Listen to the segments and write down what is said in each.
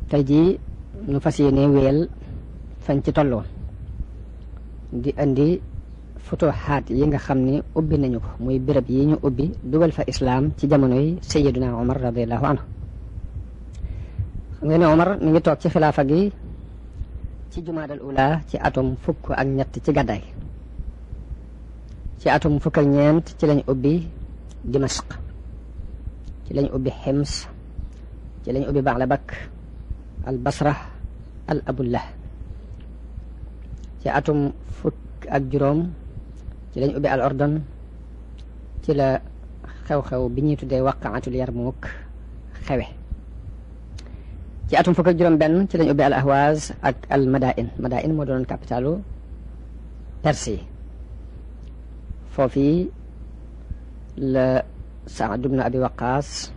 tey jii nu fas yéene wéyal fañ ci tolloon di indi futuhaat yi nga xam ni ubbi nañu ko muy béréb yi ñu ubbi dugal fa islaam ci jamonoy Sayyiduna Omar radiyallahu anhu. xam nga ne Omar mi ngi toog ci xilaafa gi ci jumaadal ula ci atum 13 ci gàddaay. ci atum 14 ci lañ ubbi Dimashq, ci lañ ubbi Hims, ci lañ ubbi Ba'labak, al Basra, al Abullah. ci atum 17 ci lañ ubbi al Ordon, ci la xew-xew bi ñuy tuddee waqaatul Yarmuk xewe. ci atum 17 ci lañ ubbi al Ahwaz ak al Madain. Madain moo doon capitalu Perse. foofii la Saad ibn Abi Waqaas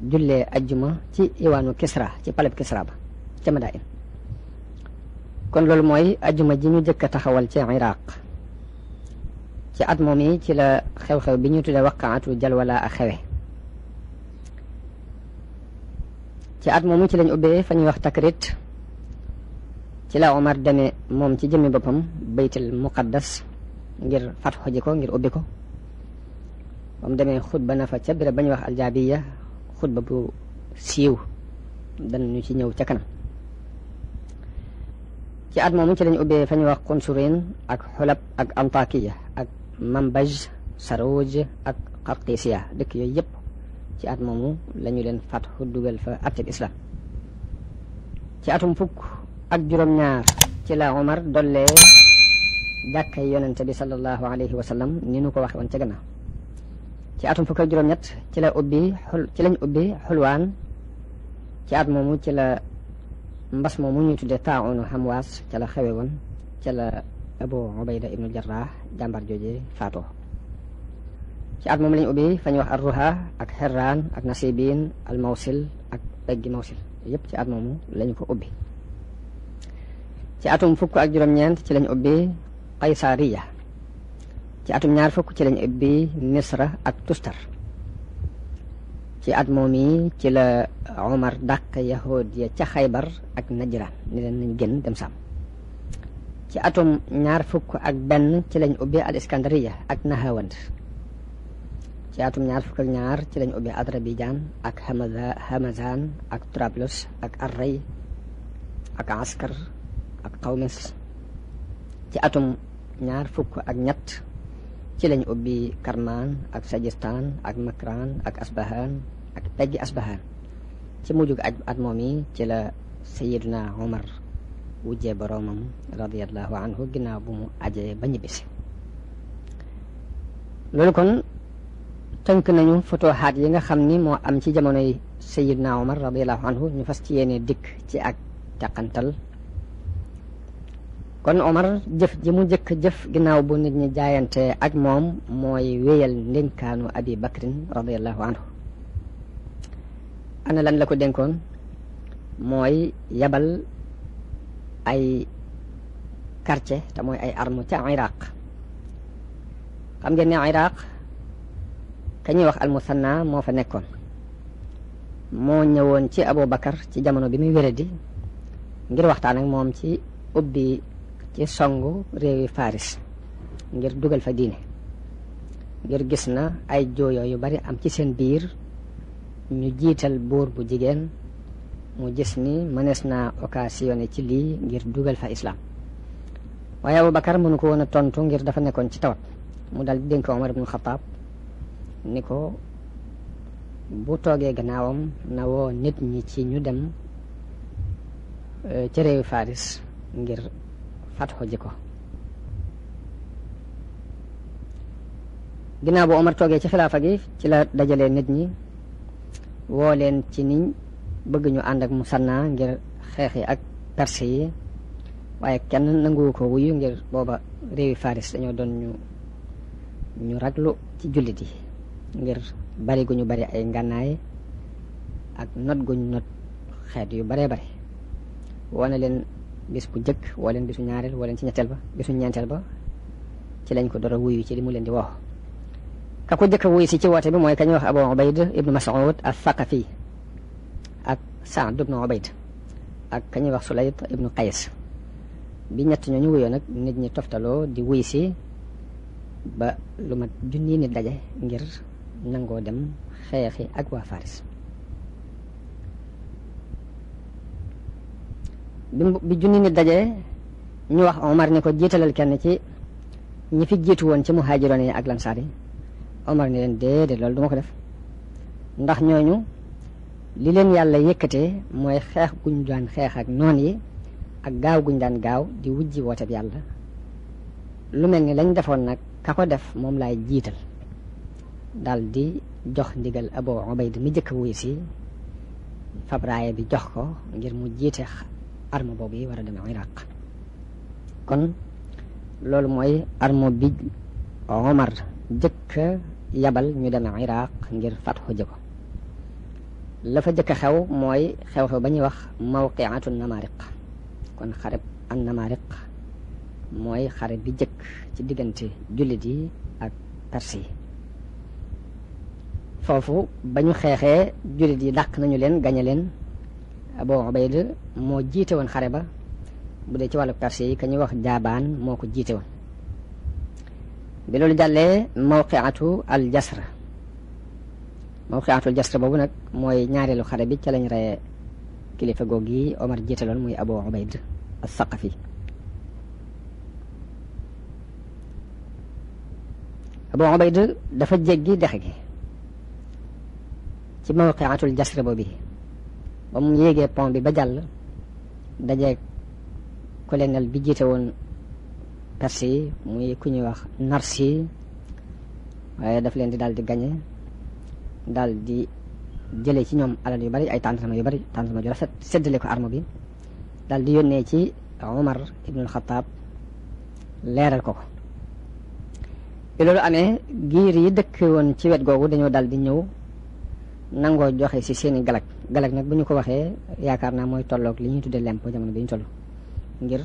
jullee ajjuma ci iwaanu Kisra, ci paleb Kisra ba ca Madain. kon loolu mooy ajjuma ji ñu jëkk a taxawal ci Iraq. ci at moom yi ci la xew-xew bi ñu tuddee waqaatu Jalwala ak xewe. ci at moomu ci lañ ubbee fa ñuy wax Takrit. ci la Omar demee moom ci jëmmi boppam baytul muqaddas ngir fatxo ji ko, ngir ubbi ko. ba mu demee xutba na fa ca béréb ba ñuy wax Aljaabiya, xutba bu siiw danañu ci ñëw ca kanam. ci at moomu ci lañ ubbee fa ñuy wax Qunsurin ak Xulab ak Antakiya ak Manbaj, Saruj ak Qarqisiya. dëkk yooyu yëpp ci at moomu lañu leen fatxu dugal fa atteb islam. ci atum 12 ci la Omar dollee jàkkay yonente bi sallallahu alayhi wa sallam ni nu ko waxe woon ca gannaaw. ci atum 17 ci lañ ubbi Xulwaan. ci at moomu ci la mbas moomu ñuy tuddee taa'unu Hamwaas ca la xewe woon, ca la Abu Ubayda ibnu Jarrah jàmbar jooje faatoo. ci at moomu lañ ubbi fa ñuy wax Ar-Ruha ak Herraan ak Nasibin, al Mawsil ak peggi Mawsil. yëpp ci at moomu lañu ko ubbi. ci atum 19 ci lañ ubbi Qaysariya. ci atum 20 ci lañ ubbi Misra ak Tustar. ci at moom yi ci la Omar dàq yahud ya ca Xaybar ak Najran ni leen nañ génn dem Saam. ci atum 21 ci lañ ubbi al Iskandariya ak Nahawand. ci atum 22 ci lañ ubbi Adrabijan ak Hamazan ak Trablus ak Array ak Askar ak Qawmis. ci atum 23 ci lañ ubbi Karman ak Sajistan ak Makran ak Asbahan ak peggi Asbahan. ci mujjug at moom yi ci la Sayyiduna Omar wujjee boroomam radiyallahu anhu ginnaaw bu mu ajee ba ñibbisi. loolu kon tënk nañu futuhaat yi nga xam ni moo am ci jamonoy Sayyiduna Omar radiyallahu anhu. ñu fas ci yéene dikk ci ak teqantal. kon Omar jëf ji mu njëkk jëf ginnaaw bu nit ñi jaayante ak moom mooy wéyal ndénkaanu Abi Bakrin radiyallahu anhu. ana lan la ko dénkoon? mooy yabal ay quartier te mooy ay arme ca Iraq. xam ngeen ne Iraq ka ñuy wax al-Musanna moo fa nekkoon. moo ñëwoon ci Abu Bakar ci jamono bi muy wéradi ngir waxtaan ak moom ci ubbi ci songu réewi Faris ngir dugal fa diine. ngir gis na ay jooyoo yu bari am ci seen biir. ñu jiital buur bu jigéen mu gis ni mënees naa occasionné ci lii ngir dugal fa islam. waaye Abubakar mënu ko woon a tontu ngir dafa nekkoon ci tawat. mu dal dénk Omar ibn Khattab ni ko bu toogee gannaawam na woo nit ñi ci ñu dem ci réewi Faris ngir fatxu ji ko. ginnaaw bu Omar toogee ci xilaafa gi ci la dajalee nit ñi woo leen ci niñ bëgg ñu ànd ak Musanna ngir xeexi ak Perse yi. waaye kenn nanguwu ko wuyu ngir booba réewi Faris dañoo doon ñu raglu ci jullit yi ngir bari gu ñu bari ay ngànnaay ak not gu ñu not xeet yu baree bari. woo na leen bis bu jëkk, woo leen bisu ñaareel, woo leen ci ñetteel ba, bisu ñeenteel ba ci lañ ko door a wuyu ci li mu leen di woo. ka ko jëkk a wuyu si ci woote bi mooy ka ñuy wax Abu Ubayd ibnu Mas'ud al-Thaqafi ak Sa'd ibnu Ubayd. ak ka ñuy wax Sulayt ibnu Qays. bi ñett ñooñu wuyoo nag nit ñi toftaloo di wuy si ba lu mat junni nit daje ngir nangoo dem xeexi ak waa Faris. bi junni nit daje ñu wax Omar ni ko jiitalal kenn ci ñi fi jiitu woon ci muhaajiroon yi ak lansaar yi. Omar ni leen déedéet loolu du ma ko def ndax ñooñu li leen yàlla yëkkatee mooy xeex guñ daan xeex ak noon yi ak gaaw guñ daan gaaw di wujji woote bi yàlla. lu mel ni lañ defoon nag ka ko def moom laay jiital daal di jox ndigal Abu Ubayd mi jëkk wuy si fab raaya bi jox ko ngir mu jiite arme boobu yi war a dem Iraq. kon loolu mooy arme bi Omar jëkk yabal ñu dem Iraq ngir fatxu ji ko. la fa jëkk xew mooy xew-xew ba ñuy wax mawqiatu Namariq. kon xareb an Namariq mooy xare bi jëkk ci diggante jullit yi ak perse yi. foofu ba ñu xeexee jullit yi dàq nañu leen gañe leen. Abu Ubayd moo jiite woon xare ba. bu dee ci wàllu perse yi ka ñuy wax Jaabaan moo ko jiite woon. bi loolu jàllee mawqiatu al Jasra. mawqiatu al Jasra boobu nag mooy ñaareelu xare bi ca lañ reye kilifa googu yi Omar jiitaloon muy Abu Ubayd as-Saqafi. Abu Ubayd dafa jéggi dex gi ci mawqiatul Jasra boobu ba mu yéegee pont bi ba jàll dajeeg colonel bi jiite woon perse yi muy ku ñuy wax Narsi. waaye daf leen di daal di gañe daal di jëlee ci ñoom alal yu bari ay tàndarma yu bari tàndarma ju rafet séddale ko arme bi daal di yónnee ci Omar ibnul Xataab leeral ko ko. bi loolu amee giir yi dëkk woon ci wet googu dañoo daal di ñëw nangoo joxe ci seeni galag nag bu ñu ko waxee yaakaar naa mooy tolloog li ñuy tuddee lempo jamono bi ñu toll ngir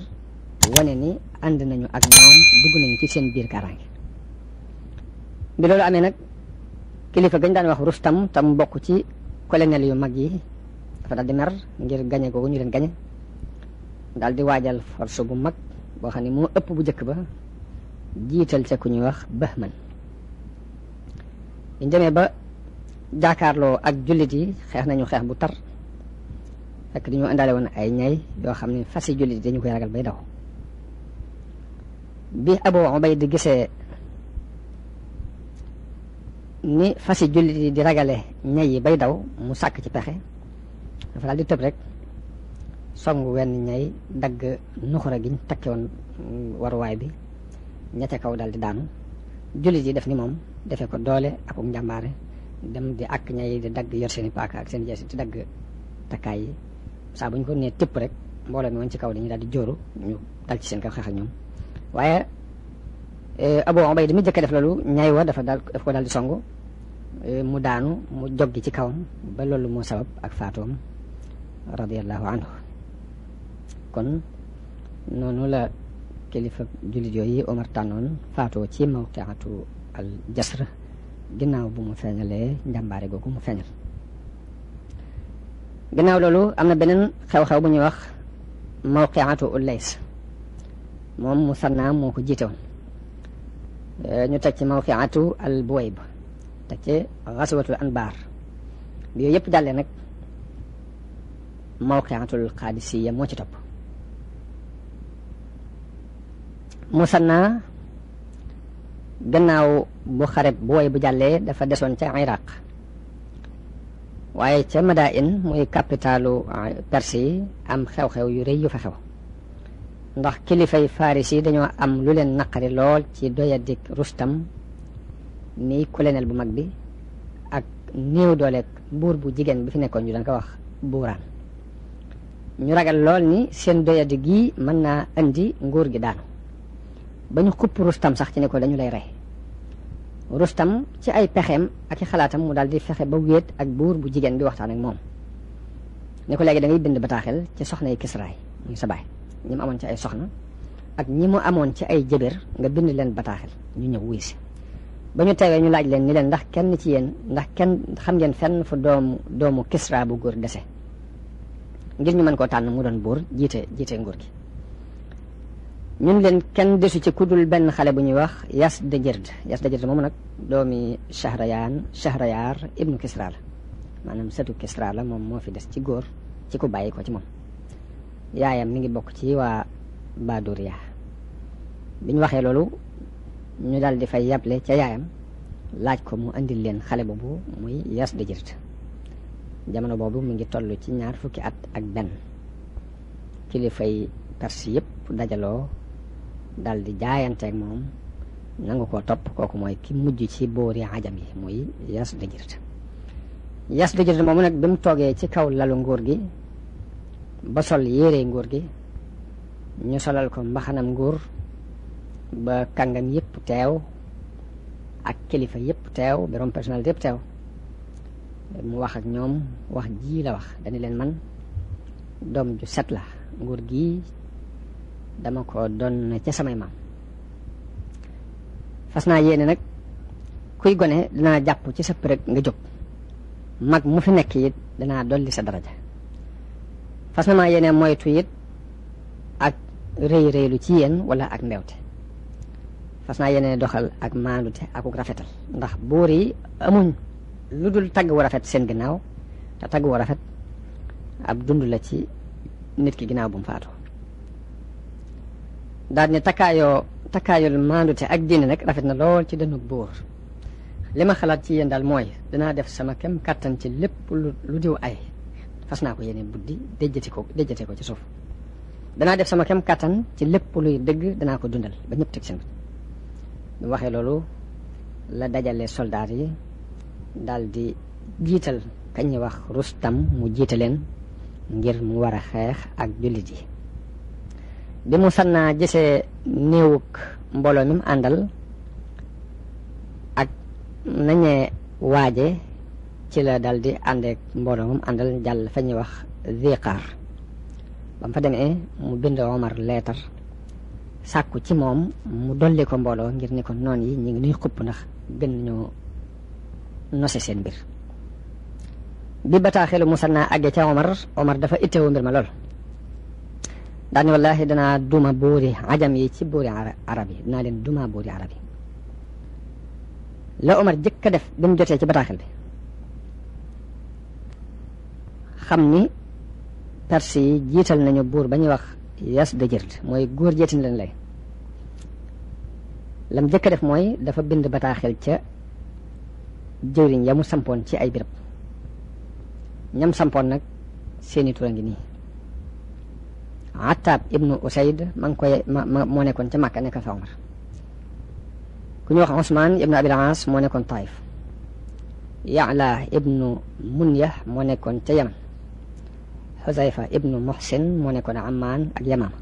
wane ni ànd nañu ak ñoom dugg nañu ci seen biir kaaraange. bi loolu amee nag kilifa gañ daan wax Rustam tam bokk ci colonel yu mag yi dafa daal di mer ngir gañe googu ñu leen gañe daal di waajal force bu mag boo xam ne moo ëpp bu njëkk ba jiital ca ku ñuy wax Bahman. biñ demee ba jaakaarloo ak jullit yi xeex nañu xeex bu tar fekk dañoo indaale woon ay ñay yoo xam ne fas yi jullit yi dañu koy ragal bay daw. bi Abu Ubayd di gisee ni fas yi jullit yi di ragale ñay yi bay daw mu sàkk ci pexe dafa daal di tëb rek songu wenn ñay dagg nuxura giñ takke woon waruwaay bi ñette kaw daal di daanu. jullit yi def ni moom defee ko doole ak njàmbaare dem di ak ñay yi di dagg yor seeni paaka ak seen jeesi di dagg takkaay yi saa bu ñu ko nee tëpp rek mbooloo mi woon ci kaw dañuy daal di jóoru ñu dal ci seen kaw xeex ak ñoom. waaye Abu Ubayd mi jëkk def loolu ñay wa daf ko daal di songu mu daanu mu joggi ci kawam ba loolu moo sabab ak faatoom radiyallahu anhu. kon noonu la kilifa jullit yooyu Omar tànnoon faatoo ci mawqiatu al Jasr ginnaaw bu mu feeñalee njàmbaare googu mu feeñal. ginnaaw loolu am na beneen xew-xew bu ñuy wax mawqiatu Ulays. moom Musanna moo ko jiite woon. ñu teg ci mawqiatu al Buwayb teg ci ghazwatul Anbar. bi yooyu yëpp jàllee nag mawqiatul Qadisiyya moo ci topp. Musanna gannaaw bu xareb Buwayb bu jàllee dafa desoon ca Iraq. waaye ca Madain muy capitalu Perse yi am xew-xew yu rëy yu fa xew. ndax kilifay Faris yi dañoo am lu leen naqari lool ci doyadik Rustam ni colonel bu mag bi ak néew dooleeg buur bu jigéen bi fi nekkoon ñu daan ko wax buuraan. ñu ragal lool ni seen doyadi gii mën naa indi nguur gi daanu ba ñu xupp Rustam sax ci ne ko dañu lay rey. Rustam ci ay pexeem ak i xalaatam mu daal di fexe ba wéet ak buur bu jigéen bi waxtaan ak moom ne ko léegi da ngay bind bataaxel ci soxna yi Kisra muy sa baay ñi mu amoon ci ay soxna ak ñi mu amoon ci ay jëbër nga bind leen bataaxel ñu ñëw wuy si. ba ñu teewee ñu laaj leen ni leen ndax kenn ci yéen ndax kenn xam ngeen fenn fu doomu Kisra bu góor dese. ngir ñu mën koo tànn mu doon buur jiite nguur gi. ñun leen kenn desu ci kudul benn xale bu ñuy wax Yazdajird moomu nag doomi Shahrayaar ibnu Kisra la, maanaam sëtu Kisra la, moom moo fi des ci góor ci ku bàyyi ko ci moom. yaayam mi ngi bokk ci waa Baduriya. bi ñu waxee loolu ñu daal di fay yable ca yaayam laaj ko mu andil leen xale boobu muy Yazdajird. jamono boobu mi ngi toll ci 20 fukki at ak benn. kilifay Perse yëpp dajaloo dal di jaayanteeg moom nangu koo topp. kooku mooy ki mujj ci boori ajam yi muy Yazdajird moomu nag bi mu toogee ci kaw lalu nguur gi ba sol yére nguur gi, ñu solal ko mbaxanam nguur ba kàngam yëpp teew ak kilifa yëpp teew, borom personnalité yëpp teew. mu wax ak ñoom wax ji la wax, dañu leen man doom ju set la, nguur gi dama ko doon ca samay maam. fas naa yéene nag kuy gone dinaa jàpp ci sa përëg nga jóg, mag mu fi nekk it danaa dolli sa daraja. fas na maa yéene moytu it ak rëy rëylu ci yéen wala ak mbewte. fas naa yéene doxal ak maandute akuk rafetal, ndax buur yi amuñ lu dul tagg wu rafet seen ginnaaw, te tagg wu rafet ab dund la ci nit ki ginnaaw bu mu faatu. daal ne takkaayul maandute ak diine nag rafet na lool ci dënnu buur. li ma xalaat ci yéen daal mooy danaa def sama kem kàttan ci lépp lu diw ay, fas naa ko yéene buddi déjjate ko ci suuf. danaa def sama kem kàttan ci lépp luy dëgg, danaa ko dundal ba ñëpp teg seen bët. bu waxee loolu la dajale soldaar yi daal di jiital kañ ñuy wax Rustam mu jiite leen ngir mu war a xeex ak jullit yi. bi mu sannaa gisee néewuk mbooloo mi mu àndal ak nañee waaje, ci la dal di àndeek mbooloo moom àndal jàll fa ñuy wax Ziqaar. ba mu fa demee mu bind Omar leetar sàkku ci moom mu dolli ko mbooloo ngir ni ko noon yi ñu ngi nuy xupp ndax gën nañoo nose seen mbir. bi bataaxelu Musanna àggee ca Omar dafa itteewu mbir ma lool. daani wallahi danaa duma buuri ajam yi ci buuri arab yi, dinaa leen duma buuri arab yi. la Omar jëkk a def bi mu jotee ci bataaxel bi, xam ni Perse yi jiital nañu buur ba ñuy wax Yazdajird, mooy góor jeetin leen lay. lam jëkk a def mooy dafa bind bataaxel ca jëwriñ ya mu sampoon ci ay birab. ñam sampoon nag seeni tura ngi nii. Attab ibnu Usayd moo nekkoon ca Makka, nekkal fa Omar. ku ñu wax Usmaan ibnu Abil Aas moo nekkoon Taif. Ya'la ibnu Munyah moo nekkoon ca Yaman. Xuzayfa ibnu Muhsin moo nekkoon Ammaan ak Yamaama.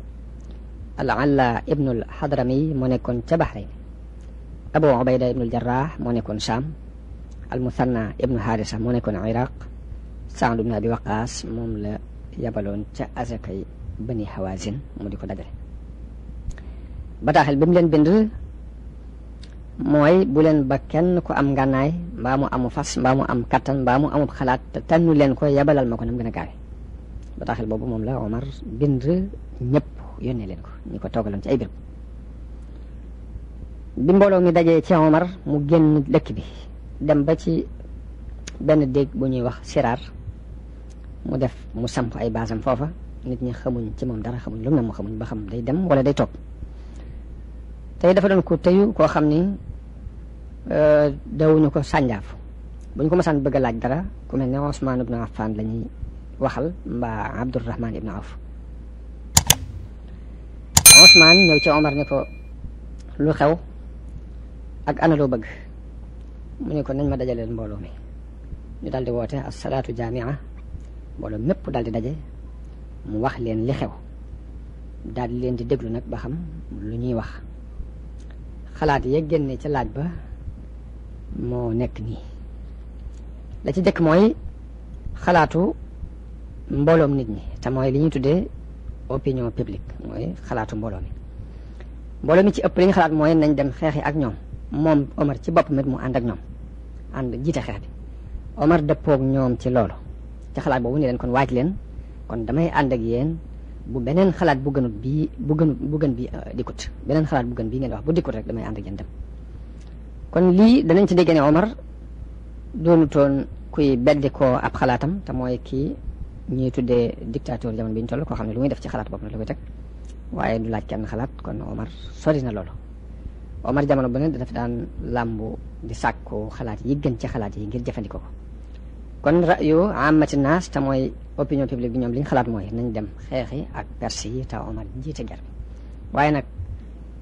Al-Alla ibnu al-Hadrami moo nekkoon ca Bahrayn. Abu Ubayda ibnu al-Jarrah moo nekkoon Sham. Al-Musanna ibnu Harisa moo nekkoon Iraq. Saad ibnu Abi Waqaas moom la yabaloon ca azakay Bani Hawazin mu di ko dajale. bataaxel bi mu leen bind mooy bu leen ba kenn ko am ngànnaay mbaa mu amu fas mbaa mu am kattan mbaa mu amub xalaat te tànnu leen ko yabalal ma ko nam gën a gaawe. bataaxel boobu moom la Omar bind ñëpp yónnee leen ko ñi ko toogaloon ci ay béréb. bi mbooloo mi dajee ci Omar mu génn dëkk bi dem ba ci benn déeg bu ñuy wax Siraar mu samp ay baasam foofa. nit ñi xamuñ ci moom dara, xamuñ lu mu ne mu xamuñ ba xam day dem wala day toog. tey dafa doon ko teyu koo xam ni dawuñu ko sànjaaf. buñ ko masaan bëgg a laaj dara ku mel ne Usmaan ibnu Affaan la ñuy waxal mbaa Abdurrahmaan ibnu Awf. Usmaan ñëw ci Omar ni ko lu xew ak ana loo bëgg. mu ne ko nañ ma dajaleel mbooloo mi. ñu daal di woote as-salaatu jaami'a, mbooloo mépp daal di daje. mu wax leen li xew daal di leen di déglu nag ba xam lu ñuy wax. xalaat ya génne ca laaj ba moo nekk nii. la ci jëkk mooy xalaatu mbooloom nit ñi, te mooy li ñuy tuddee opinion publique, mooy xalaatu mbooloo mi. mbooloo mi ci ëpp li ñu xalaat mooy nañ dem xeexi ak ñoom. moom Omar ci bopp mit mu ànd ak ñoom, ànd jiite xeex bi. Omar dëppoog ñoom ci loolu, ci xalaat boobu ni leen kon waaj leen kon damay ànd ak yéen bu beneen xalaat bu gënut bii bu gën bi dikkut beneen xalaat bu gën bii ngeen wax bu dikkut rek damay ànd ak yéen dem. kon lii danañ ci dégg ne Omar doonutoon kuy beddi koo ab xalaatam te mooy kii ñuy tuddee dictateur jamono bi ñu toll koo xam ne lu muy def ci xalaat bopp na la koy teg waaye du laaj kenn xalaat. kon Omar sori na loolu. Omar jamono bu ne dafa daan làmbu di sàkku xalaat yi gën ci xalaat yi ngir jëfandikoo ko. kon ra'yu amati naas te mooy opinion publique bi ñoom li ñu xalaat mooy nañ dem xeexi ak perse yi te Omar jiite guerre bi. waaye nag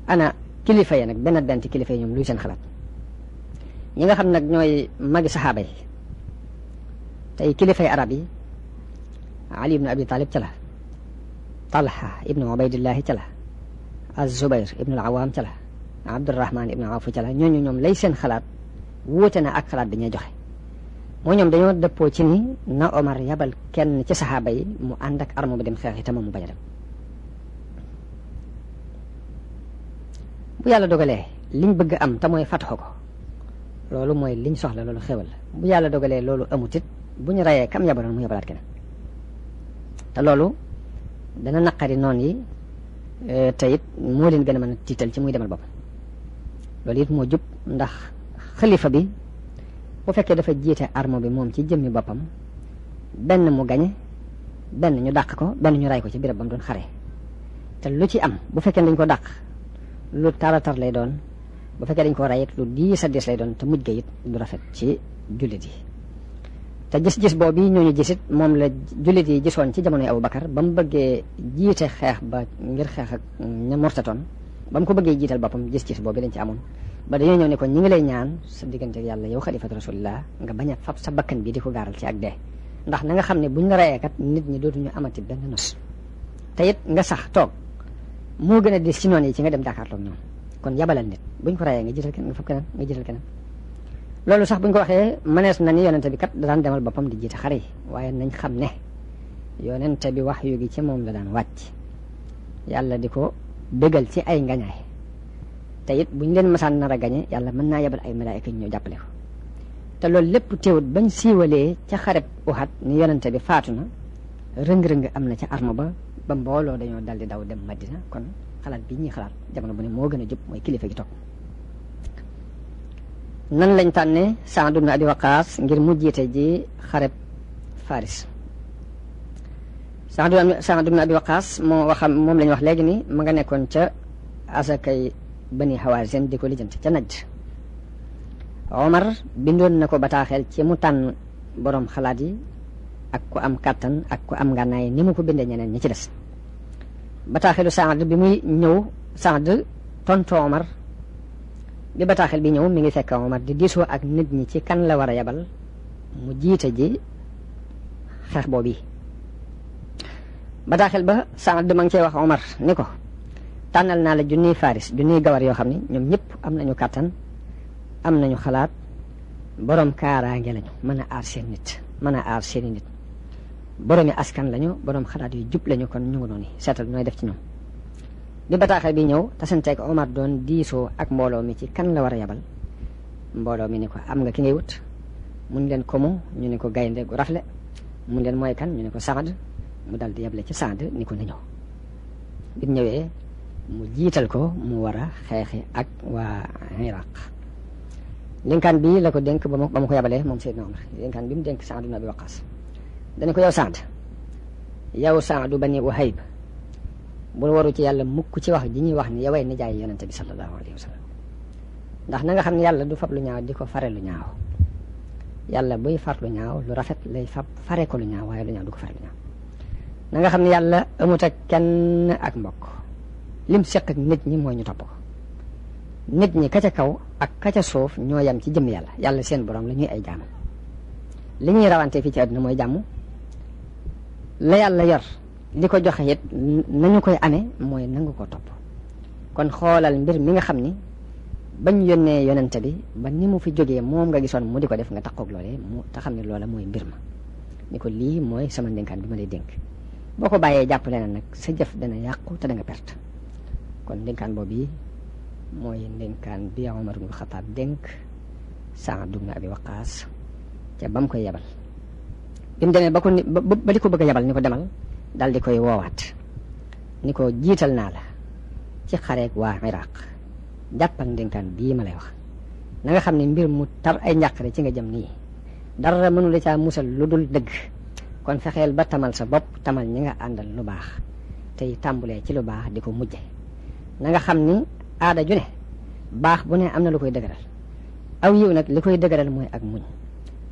ana kilifa yi nag benn ci kilifa yi ñoom luy seen xalaat. ñi nga xam nag ñooy magi saxaaba yi tey kilifay arab yi Ali ibn Abi Talib ca la, Talha ibnu Ubaydillahi ca la, Az-Zubayr ibnu al-Awwam ca la, Abdurrahman ibnu Awf ca la. ñooñu ñoom lay seen xalaat wuute na ak xalaat bi ñuy joxe. moo ñoom dañoo dëppoo ci ni na Omar yabal kenn ci saxaaba yi mu ànd ak arme bi dem xeex yi te moom mu bañ a dem. bu yàlla dogalee liñ bëgg am te mooy fatxo ko loolu mooy liñ soxla, loolu xewal la. bu yàlla dogalee loolu amut it bu ñu rayee kam yabaloon mu yabalaat keneen te loolu dana naqari noon yi te it moo leen gën a mën a tiital ci muy demal boppam. loolu it moo jub ndax xalifa bi bu fekkee dafa jiite arme bi moom ci jëmmi boppam benn mu gañe benn ñu dàq ko benn ñu ray ko ci birab ba mu doon xare te lu ci am bu fekkee dañ ko dàq lu taratar lay doon, bu fekkee dañ ko ray it lu diis a diis lay doon te mujj ga it du rafet ci jullit yi. te gis-gis boobu ñooñu gisit moom la jullit yi gisoon ci jamonoy Abubakar ba mu bëggee jiite xeex ba ngir xeex ak ña mortatoon ba mu ko bëggee jiital boppam gis-gis boobu dañ ci amoon ba dañoo ñëw ne ko ñi ngi lay ñaan sa diggante ak yàlla yow xalifatu rasulillah nga bañ a fab sa bakkan bi di ko gaaral ci ak dee ndax na nga xam ne buñ la rayee kat nit ñi dootuñu amati benn nos te it nga sax toog moo gën a dis ci noonu yi ci nga dem jàkkaarloog ñoom. kon yabalal nit buñ ko rayee nga jiital keneen nga fab keneen nga jiital keneen. loolu sax buñ ko waxee mënees na ni yonente bi kat da daan demal boppam di jiite xare yi waaye nañ xam ne yonente bi wax yu gi ci moom la daan wàcc yàlla di ko bégal ci ay ngañaay te it buñ leen masaan nar a gañe yàlla mën naa yebal ay malaayika ñu ñëw jàppale ko. te loolu lépp teewut bañ siiwalee ca xareb Uhud ni yonente bi faatu na rëng-rëng am na ca arme ba mbooloo dañoo dal di daw dem Madina. kon xalaat bi ñuy xalaat jamono bu ne moo gën a jub mooy kilifa gi toog. nan lañ tànnee Saad ibn Abi Waqaas ngir mu jiite ji xareb Faris. Saad ibn Abi Waqaas moom la ñu wax léegi ni ma nga nekkoon ca asakay Bani Hawazin di ko lijjanti ca Najd. Omar bindoon na ko bataaxel ci mu tànn borom xalaat yi ak ku am kàttan ak ku am ngànnaay ni mu ko bindee ñeneen ñi ci des. bataaxelu Saad bi muy ñëw Saad tontu Omar bi bataaxel bi ñëw mi ngi fekk Omar di diisoo ak nit ñi ci kan la war a yabal mu jiite ji xeex boobu. bataaxel ba Saad ma ngi cee wax Omar ni ko tànnal naa la junniy faris junniy gawar yoo xam ne ñoom ñëpp am nañu kàttan am nañu xalaat borom kaaraange lañu mën a aar seen nit mën a aar seeni nit boromi askan lañu borom xalaat yu jub lañu kon ñu ngi noonu seetal nooy def ci ñoom. bi bataaxel bi ñëw tasanteeg Omar doon diisoo ak mbooloo mi ci kan la war a yabal mbooloo mi ni ko am nga ki ngay wut mun leen ko mu ñu ne ko gaynde gu rafle mun leen mooy kan ñu ne ko Saad mu dal di yable ci Saad ni ko na ñëw. bi ñëwee mu jiital ko mu war a xeexi ak waa Iraq. linkaan bi la ko dénk ba mu ko yabalee moom Seydina Omar linkaan bi mu dénk Saad ibn Abi Waqaas dana ko yow Saadu bani Wahayb bul waru ci yàlla mukk ci wax ji ñuy wax ni yoway nijaay yonente bi sallallahu alayhi wa sallam ndax na nga xam ne yàlla du fab lu ñaaw di ko fare lu ñaaw yàlla buy far lu ñaaw lu rafet lay fab fare ko lu ñaaw waaye lu ñaaw du ko fare lu ñaaw. na nga xam ne yàlla amut ak kenn ak mbokk lim seq ak nit ñi mooy ñu topp ko nit ñi ka ca kaw ak ka ca suuf ñoo yem ci jëm yàlla yàlla seen borom la ñuy ay jaam li ñuy rawante fii ci àdduna mooy jàmm la yàlla yor li ko joxe it nañu koy amee mooy nangu ko topp. kon xoolal mbir mi nga xam ni bañ yónnee yonente bi ba ni mu fi jógee moom nga gisoon mu di ko def nga taxoog loolee mu te xam ne loola mooy mbir ma ni ko lii mooy sama ndénkaan bi ma lay dénk boo ko bàyyee jàppale na nag sa jëf dana yàqu te da nga perte. kon ndénkaan boobu yi mooy ndénkaan bi Omar ibn Khattab dénk Saad ibn Abi Waqaas ca ba mu koy yabal. bi mu demee ba di ko bëgg a yabal ni ko demal dal di koy woowaat ni ko jiital naa la ci xareeg waa Iraq jàppal ndénkaan bii ma lay wax na nga xam ne mbir mu tar ay njàqare ci nga jëm nii dara mënu la caa musal lu dul dëgg kon fexeel ba tamal sa bopp tamal ñi nga àndal lu baax tey tàmbulee ci lu baax di ko mujje na nga xam ni aada ju ne baax bu ne am na lu koy dëgëral aw yiw nag li koy dëgëral mooy ak muñ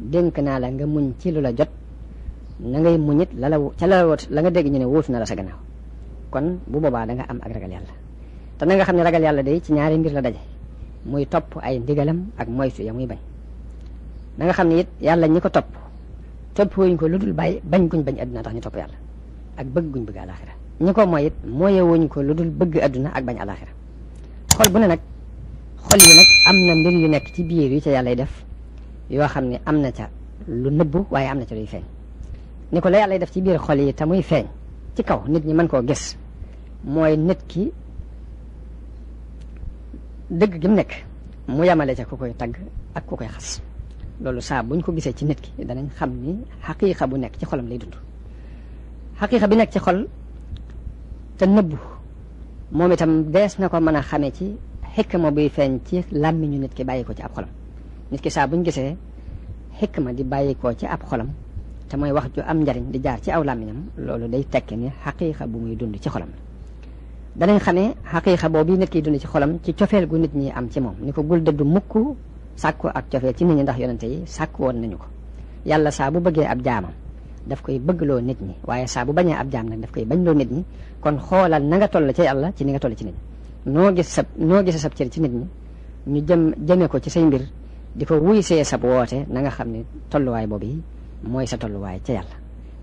dénk naa la nga muñ ci lu la jot na ngay muñit la nga dégg ñu ne wóotu na la sa gannaaw kon bu boobaa da nga am ak ragal yàlla te na nga xam ne ragal yàlla day ci ñaari mbir la daje muy topp ay ndigalam ak moytu ya muy bañ na nga xam ne it yàlla ñi ko topp wuñ ko lu dul bañ guñ bañ adduna tax ñu topp yàlla ak bëgg guñ bëgg alaxira ñi ko mooy it mooye wuñ ko lu dul bëgg adduna ak bañ alaxira xol bu ne nag xol yi nag am na mbir yu nekk ci biir yu ca yàllay def yoo xam ne am na ca lu nëbbu waaye am na ca luy feeñ ni ko la yàllay def ci biir xol yi te muy feeñ ci kaw nit ñi mën koo gis mooy nit ki dëgg gi mu nekk mu yamale ca ku koy tagg ak ku koy xas loolu saa buñ ko gisee ci nit ki danañ xam ni xaqiiqa bu nekk ci xolam lay dund xaqiiqa bi nekk ci xol te nëbbu moom itam dees na ko mën a xamee ci xikma buy feeñ ci làmmiñu nit ki bàyyi ko ci ab xolam nit ki saa buñ gisee xikma di bàyyi ko ci ab xolam te mooy wax ju am njariñ di jaar ci aw làmmiñam loolu day tekki ni xaqiiqa bu muy dund ci xolam danañ xamee xaqiiqa boobu nit kiy dund ci xolam ci cofeel gu nit ñi am ci moom ni ko gul dëddu mukk sàkku ak cofeel ci nit ñi ndax yonente yi sàkku woon nañu ko yàlla saa bu bëggee ab jaamam daf koy bëggloo nit ñi waaye saa bu bañee ab jaam nag daf koy bañloo nit ñi kon xoolal na nga toll ci yàlla ci ni nga toll ci nit ñi noo gise sab cër ci nit ñi ñu jëme ko ci say mbir di ko wuy see sab woote na nga xam ne tolluwaay boobu yi mooy sa tolluwaay ca yàlla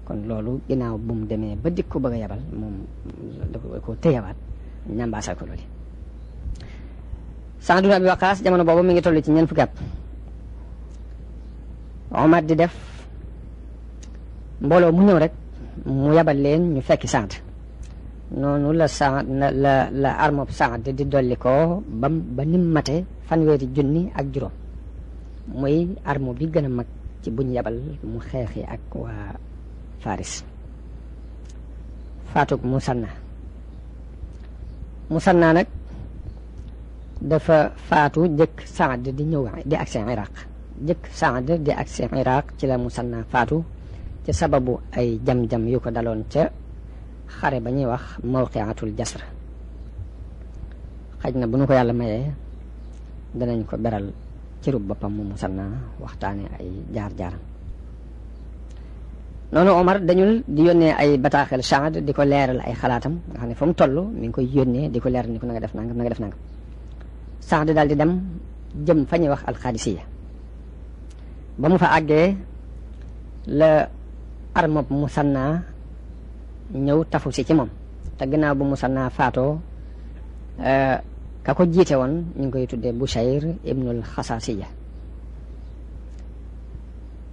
kon loolu ginnaaw bu mu demee ba dik ko bëgg a yabal moom da ko téyawaat ñambaasal ko loolu Saad ibn Abi Waqaas jamono boobu mi ngi toll ci ñeent fukki at Omar di def mbooloo mu ñëw rek mu yabal leen ñu fekki Saad noonu la la armob Saad di dolli ko ba nim mate fanweeri junni ak juróom muy armo bi gën a mag ci buñ yabal mu xeexi ak waa Faris faatug Musanna nag dafa faatu jëkk Saad di ñëw di agsi Iraq jëkk Saad di agsi Iraq ci la Musanna faatu ci sababu ay jam-jam yu ko daloon ca xare ba ñuy wax mawqiatul jasr xaj na bu nu ko yàlla mayee danañ ko beral ci rub boppam mu Musanna waxtaane ay jaar-jaaram noonu Omar dañul di yónnee ay bataaxel Saad di ko leeral ay xalaatam nga xam ne fa mu toll mi ngi koy yónnee di ko leeral ni ko na nga def nangam na nga def nangam Saad daal di dem jëm fa ñuy wax alxaadisiya ba mu fa àggee la armob Musanna ñëw tafu si ci moom te gannaaw bu Musanna faatoo ka ko jiite woon ñu ngi koy tuddee Bushayr ibnul Xasaasiya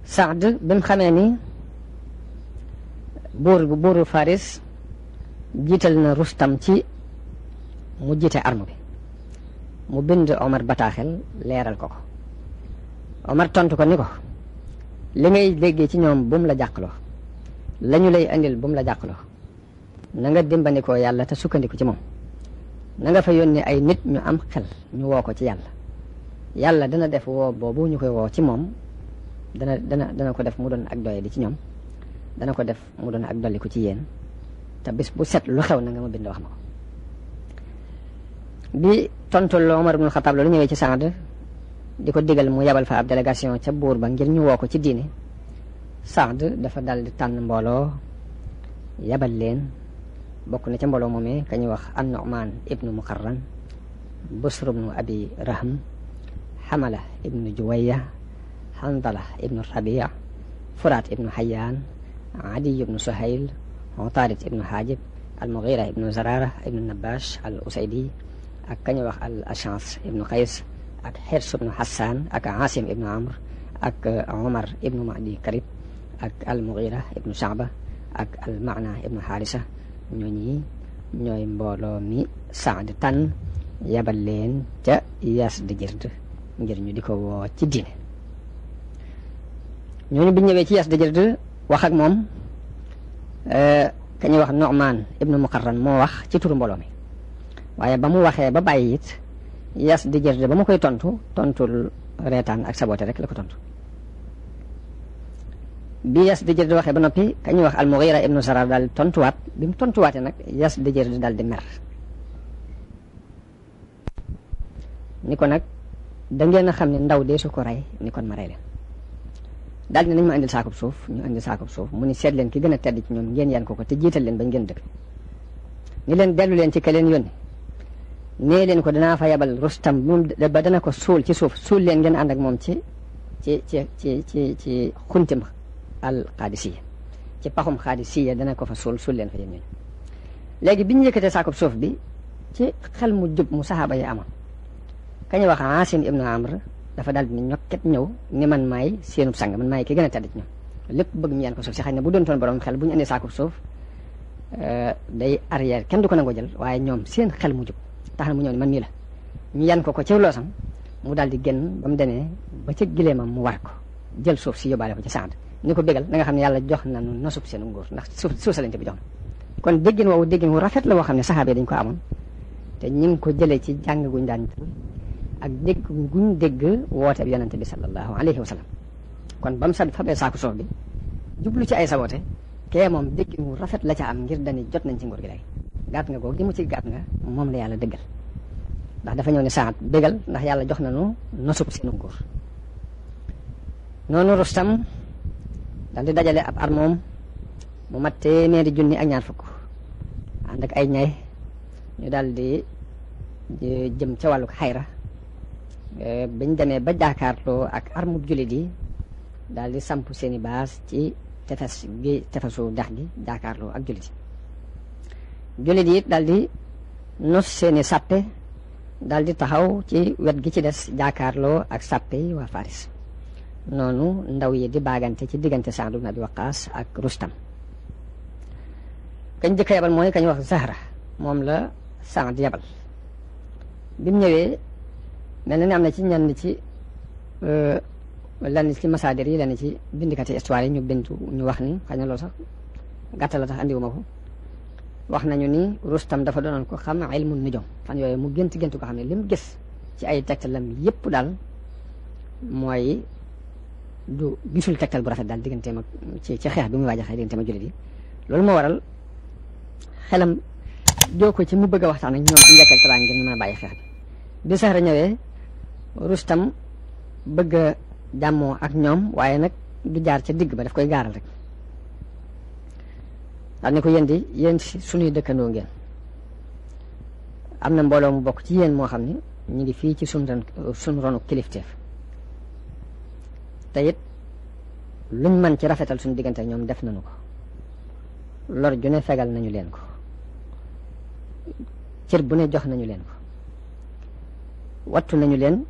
Saad bi mu xamee ni buuru Faris jiital na Rustam ci mu jiite arme bi mu bind Omar bataaxel leeral ko Omar tontu ko ni ko li ngay déggee ci ñoom bu mu la jàqloo la ñu lay andil bu mu la jàqloo na nga dimbandikoo yàlla te sukkandiku ci moom na nga fa yónnee ay nit ñu am xel ñu woo ko ci yàlla dana def woo boobu ñu koy woo ci moom dana ko def mu doon ak doye di ci ñoom dana ko def mu doon ak dolli ko ci yéen te bis bu set lu xew na nga ma bind wax ma ko bi tontul Omar ibn Khattab loolu ñëwee ci Saad di ko digal mu yabal fa ab délégation ca buur ba ngir ñu woo ko ci diine Saad dafa dal di tànn mbooloo yabal leen bokk na ca mbooloo moomee ka ñuy wax an-Nu'man ibnu Muqarran Busr ibnu Abi Rahm Hamala ibnu Juwayya Handala ibnu Rabi' Furat ibnu Hayyan Adi ibnu Suhayl Utarid ibnu Hajib al-Mughira ibnu Zarara ibnu Nabash al-Usaydi ak ka ñuy wax al-Ash'as ibnu Qays ak Hirs ibnu Hassan ak Asim ibnu Amr ak Omar ibnu Ma'di Karib ak al-Mughira ibnu Sha'ba ak al-Ma'na ibnu Harisa ñooñi ñooy mbooloo mi Saad tànn yabal leen ca Yazdijird ngir ñu di ko woo ci diine ñooñu bi ñëwee ci Yazdijird wax ak moom ka ñuy wax Nu'man ibnu Muqarran moo wax ci turu mbooloo mi waaye ba mu waxee ba bàyyi it Yas di Jirde ba mu koy tontul reetaan ak saboté rek la ko tontu. bi Yas di Jirde waxee ba noppi ka ñuy wax al-Mughira ibnu Sarar daal tontuwaat bi mu tontuwaatee nag Yas di Jirde daal di mer ni ko nag da ngeen a xam ne ndaw dee su ko rey ni kon ma rey leen daal di nañ ma andil saakub suuf ñu andil saakub suuf mu ni seet leen ki gën a tedd ci ñoom ngeen yan ko te jiital leen bañ ngeen dëkk ni leen dellu leen ci ka leen yónni nee leen ko danaa fa yabal Rustam moom ba dana ko suul ci suuf suul leen ngeen ànd ak moom ci xuntim al Qadisiya ci paxum Qadisiya dana ko fa suul leen fa yéen ñooñu léegi bi ñu yëkkatee saakub suuf bi ci xel mu jub mu saxaaba yi amoon kañu wax Asim ibnu Amr dafa daal di ñokket ñëw ni man maay seenub sang man maay ki gën a tedd ci ñoom lépp bëgg ñu yan ko suuf si xëy na bu doon toon borom xel bu ñu indee saakub suuf day arrière kenn du ko nangoo jël waaye ñoom seen xel mu jub tax na mu ñëw ni man mii la ñu yan ko ci loosam mu daal di génn ba mu demee ba ca gileemam mu war ko jël suuf si yóbbaale ko ci Saad ni ko bégal da nga xam ne yàlla jox na nu nosub seen nguur ndax suuf sa lañ bi jox na kon déggin woowu déggin wu rafet la woo xam ne saxaaba yi dañ ko amoon te ñu ngi ko jëlee ci jàng guñ daan ak dégg guñ dégg woote bi yonente bi sallallahu alayhi wa sallam kon ba mu fabee saaku suuf bi jublu ci ay sabote kee moom déggin wu rafet la ca am ngir dañuy jot nañ ci nguur gi léegi gàtt nga googu gi mu ci gàtt nga moom la yàlla dëggal ndax dafa ñëw ne Saad bégal ndax yàlla jox nañu nosub seenu nguur noonu Rustam daal di dajale ab armoom mu mat téeméeri junni ak ñaar fukk ànd ak ay ñay ñu daal di jëm ca wàllu xayra biñ demee ba jaakaarloo ak armub jullit yi daal di samp seeni baas ci tefesu dex gi jaakaarloo ak jullit yi jullit yi daal di nos seeni sàppe daal di taxaw ci wet gi ci des jaakaarloo ak sàppe yi waa Faris noonu ndaw yi di baagante ci diggante Saad ibn Abi Waqqas ak Rustam kañ jëkk yabal mooy kañ wax Zahra moom la Saad yabal bi mu ñëwee mel na ni am na ci ñenn ci lenn ci masaadir yi lenn ci bindikati histoire yi ñu wax ni xëy na loolu sax gàttal la tax andiwuma ko wax nañu ni Rustam dafa doonoon ko xam ilmu nujum fan yooyu mu gént ko xam ne li mu gis ci ay tegtalam yépp daal mooy du gisul tegtal bu rafet daal digganteem ak ci xeex bi muy waaj a xeex digganteem ak jullit yi loolu moo waral xelam joo ko ci mu bëgg a waxtaan ak ñoom ci njëkk ak teraanga ngir ñu mën a bàyyi xeex bi Zahra ñëwee Rustam bëgg a jàmmoo ak ñoom waaye nag du jaar ca digg ba daf koy gaaral rek daal ni ko yéen suñuy dëkkandoo ngeen am na mbooloo mu bokk ci yéen moo xam ni ñu ngi fii ci suñ ronu kilifteef te it luñ mën ci rafetal suñu diggante ñoom def nañu ko lor ju ne fegal nañu leen ko cër bu ne jox nañu leen ko wattu nañu leen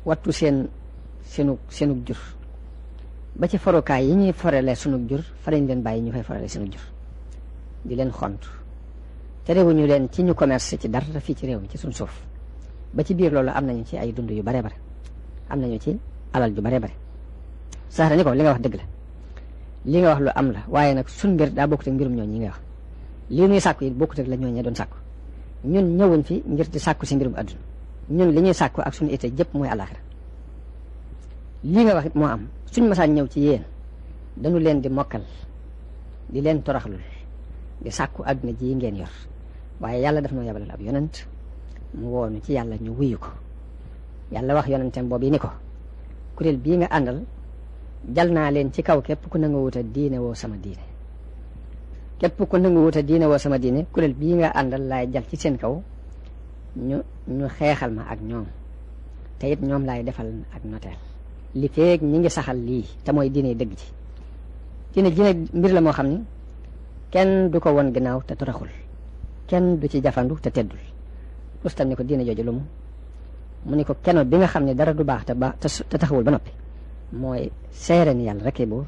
wattu seenu jur ba ci forukaay yi ñuy forale sunu jur fa lañ leen bàyyi ñu fay forale sunu jur di leen xont te réewuñu leen ci ñu commerce ci dara fii ci réew mi ci suñ suuf ba ci biir loolu am nañu ci ay dund yu bare bare am nañu ci alal ju bare bare Zahra ni ko li nga wax dëgg la li nga wax lu am la waaye nag suñ mbir daa bokkut ak mbirum ñooñ ñi nga wax lii nuy sàkku yi bokkut ak la ñooñee doon sàkku ñun ñëwuñ fi ngir di sàkku si mbirum àdduna ñun li ñuy sàkku ak suñu ité jëpp mooy àllaaxira lii nga wax it moo am suñ masaan ñëw ci yéen dañu leen di mokkal di leen toraxlul di sàkku àdduna ji ngeen yor waaye yàlla daf noo yabalal ab yonent mu woonu ci yàlla ñu wuyu ko yàlla wax yonentam boobu yi ni ko kuréel bii nga àndal jal naa leen ci kaw képp ku nangu wuta diine woo sama diine képp ku nangu wuta diine woo sama diine kuréel bii nga àndal laay jal ci seen kaw ñu xeexal ma ak ñoom te it ñoom laay defal ak noteel li feeg ñi ngi saxal lii te mooy diine dëgg ci diine mbir la moo xam ni kenn du ko won ginnaaw te toraxul kenn du ci jafandu te teddul Rustam ni ko diine jooju lu mu ni ko keno bi nga xam ne dara du baax te taxawul ba noppi mooy seere ni yàlla rekk buur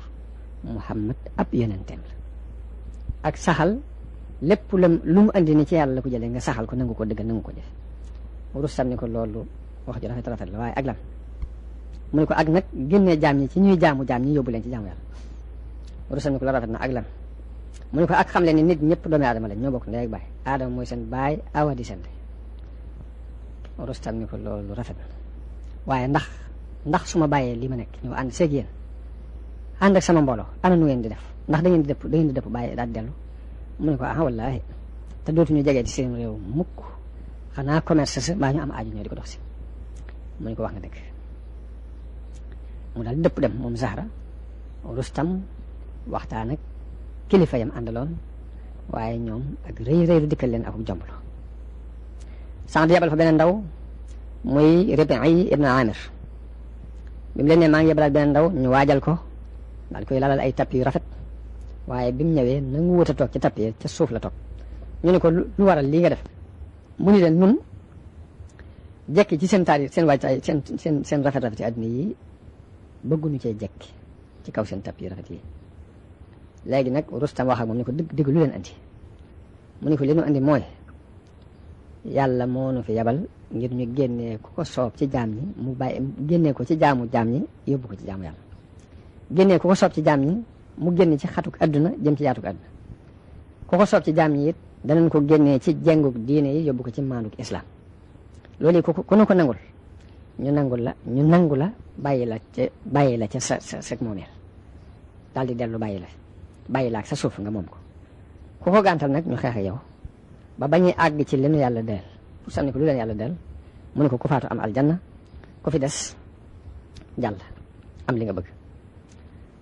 Muhammad ab yonenteem la ak saxal lépp lu mu andi ni ci yàlla la ko jëlee nga saxal ko nangu ko dëgg nangu ko def Rustam ni ko loolu wax ju rafet la waaye ak lan mu ne ko ak nag génnee jaam ñi ci ñuy jaamu jaam ñi yóbbu leen ci jaamu yàlla Rustam ni ko la rafet na ak lan mu ne ko ak xam leen ni nit ñëpp doomi aadama lañ ñoo bokk ndey ak baay aadama mooy seen baay awa di seen ndey. Rustam ni ko loolu rafet na waaye ndax su ma bàyyee li ma nekk ñëw ànd seeg yéen ànd ak sama mbooloo ana nu ngeen di def ndax da ngeen di dëpp bàyyi daal dellu. mu ne ko ah wallaahi te dootuñu jegee ci seen réew mukk xanaa commerce sa baa ñu am aaju ñoo di ko dox si. mu ne ko wax nga dëgg mu daal dëpp dem moom Zahra. Rustam waxtaan ak kilifa yam àndaloon waaye ñoom ak rëy lu dikkal leen ak jomblo. Saad yebal fa beneen ndaw muy Ribi'i ibn Amir bi mu leen ne maa ngi yebalaat beneen ndaw ñu waajal ko daal koy lalal ay tapp yu rafet waaye bi mu ñëwee nangu wut a toog ci tapp yi ca suuf la toog. ñu ne ko lu waral lii nga def mu ni leen nun jekki ci seen taar seen waajtaay seen rafet yi àddina yi bëgguñu cee jekki ci kaw seen tapp yi rafet yi. léegi nag Rustam wax ak moom ni ko digg lu leen andi mu ne ko li nu andi mooy yàlla moo nu fi yabal ngir ñu génnee ku ko soob ci jaam ñi mu bàyyi génnee ko ci jaamu jaam ñi yóbbu ko ci jaamu yàlla génnee ku ko soob ci jaam ñi mu génn ci xatuk adduna jëm ci yaatuk adduna ku ko soob ci jaam ñi it danañ ko génnee ci jenguk diine yi yóbbu ko ci maanduk islam. loolu yi ku nu ko nangul ñu nangu la bàyyi la ca sa moomeel daal di dellu bàyyi la ak sa suuf nga moom ko ku ko gàntal nag ñu xeex ak yow ba bañuy àgg ci li nu yàlla deel pour sànni ko lu leen yàlla deel mu ne ko ku faatu am aljanna ku fi des jàll am li nga bëgg.